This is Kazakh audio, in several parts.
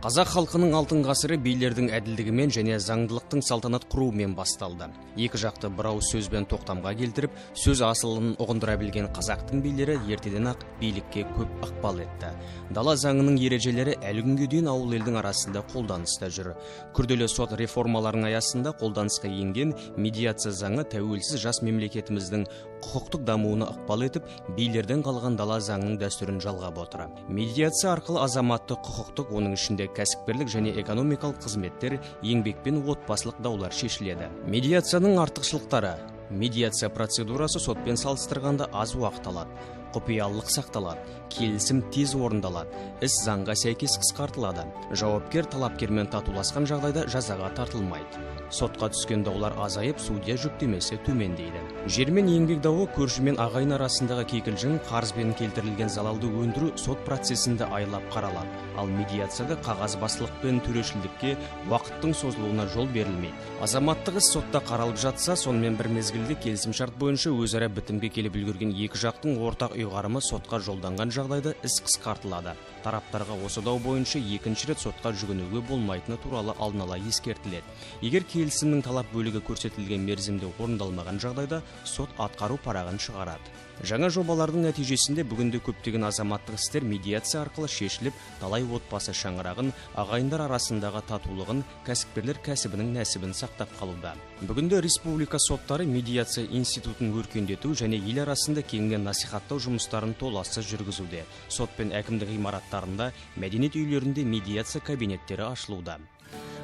Қазақ халқының алтын ғасыры билердің әділдігімен және заңдылықтың салтанат құруымен басталды. Екі жақты бір ауыз сөзбен тоқтамға келтіріп, сөз асылын ұғындыра білген қазақтың билері ертеден ақ билікке көп ықпал етті. Дала заңының ережелері әлі күнге дейін ауыл елдің арасында қолданыста жүр. Күрделі сот реформаларының аясында қолданысқа енген медиация заңы тәуелсіз жас мемлекетіміздің құқықтық дамуына ықпал етіп, билерден қалған дала заңының дәстүрін жалғап отыр. Медиация арқылы азаматтық, құқықтық, оның ішінде кәсіпкерлік және экономикалық қызметтер, еңбек пен отбасылық даулар шешіледі. Медиацияның артықшылықтары. Медиация процедурасы сотпен салыстырғанда аз уақыт алады. Құпиялылық сақталады, келісім тез орындалады, іс заңға сәйкес қысқартылады. Жауапкер талапкермен татуласқан жағдайда жазаға тартылмайды. Сотқа түскен даулар азайып, судья жүктемесі төмендейді. Жер мен еңбек дауы, көрші мен ағайын арасындағы кикілжің, қарызбен келтірілген залалды өндіру сот процесінде айлап қаралады. Ал медиацияда қағазбастылық пен төрешілдікке, уақыттың созылуына жол берілмейді. Азаматтық іс сотта қаралып жатса, сонымен бір мезгілде келісімшарт бойынша өзара бітімге келіп үлгерген екі жақтың ортақ ұйғарымы сотқа жолданған жағдайда іс қысқартылады. Тараптарға осы дау бойынша екінші рет сотқа жүгінуге болмайтыны туралы алдын ала ескертіледі. Егер келісімнің талап бөлігі көрсетілген мерзімде орындалмаған жағдайда сот атқару парағын шығарады. Жаңа жобалардың нәтижесінде бүгінде көптеген азаматтық істер медиация арқылы шешіліп, талай отбасы шаңырағын, ағайындар арасындағы татулығын, кәсіпкерлер кәсібінің нәсібін сақтап қалуда. Бүгінде республика соттары медиация институтын өркендету және ел арасында кеңінен насихаттау жұмыстарын толассыз жүргізуде. Сот пен әкімдік ғимараттарында, мәдениет үйлерінде медиация кабинеттері ашылуда.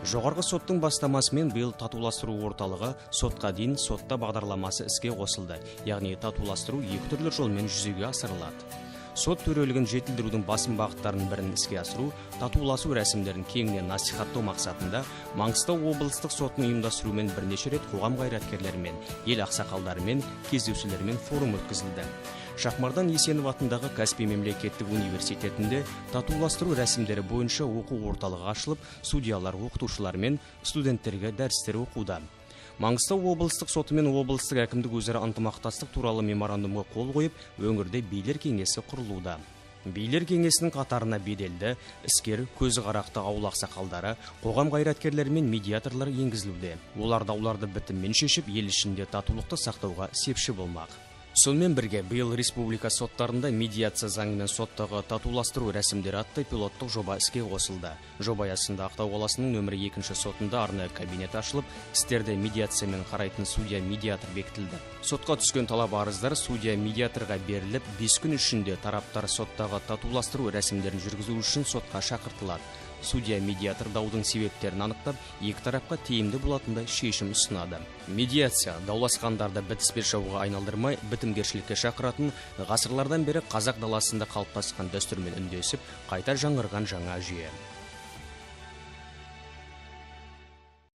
Жоғарғы соттың бастамасымен биыл татуластыру орталығы сотқа дейін сотта бағдарламасы іске қосылды. Яғни татуластыру екі түрлі жолмен жүзеге асырылады. Сот төрелігін жетілдірудің басым бағыттарының бірін іске асыру, татуласу рәсімдерін кеңінен насихаттау мақсатында Маңғыстау облыстық сотының ұйымдастыруымен бірнеше рет қоғам қайраткерлерімен, ел ақсақалдарымен, кездесулермен форум өткізілді. Шахмардан Есенов атындағы Каспий мемлекеттік университетінде татуластыру рәсімдері бойынша оқу орталығы ашылып, судьялар, оқытушылар мен студенттерге дәрістер оқуда. Маңғыстау облыстық соты мен облыстық әкімдік өзара ынтымақтастық туралы меморандумға қол қойып, өңірде билер кеңесі құрылуда. Билер кеңесінің қатарына беделді, іскер, көзі қарақты ауыл ақсақалдары, қоғам қайраткерлері мен медиаторлар енгізілуде. Олар дауларды бітіммен шешіп, ел ішінде татулықты сақтауға сепші болмақ. Сонымен бірге биыл республика соттарында медиация заңымен соттағы татуластыру рәсімдері атты пилоттық жоба іске қосылды. Жоба аясында Ақтау қаласының нөмірі 2 сотында арнайы кабинет ашылып, істерді медиациямен қарайтын судья-медиатор бекітілді. Сотқа түскен талап арыздар судья-медиаторға беріліп, 5 күн ішінде тараптар соттағы татуластыру рәсімдерін жүргізу үшін сотқа шақыртылады. Судья-медиатор даудың себептерін анықтап, екі тарапқа тиімді болатындай шешім ұсынады. Медиация дауласқандарды бітіспес жауға айналдырмай, бітімгершілікке шақыратын, ғасырлардан бері қазақ даласында қалыптасқан дәстүрмен үндесіп, қайта жаңғырған жаңа жүйе.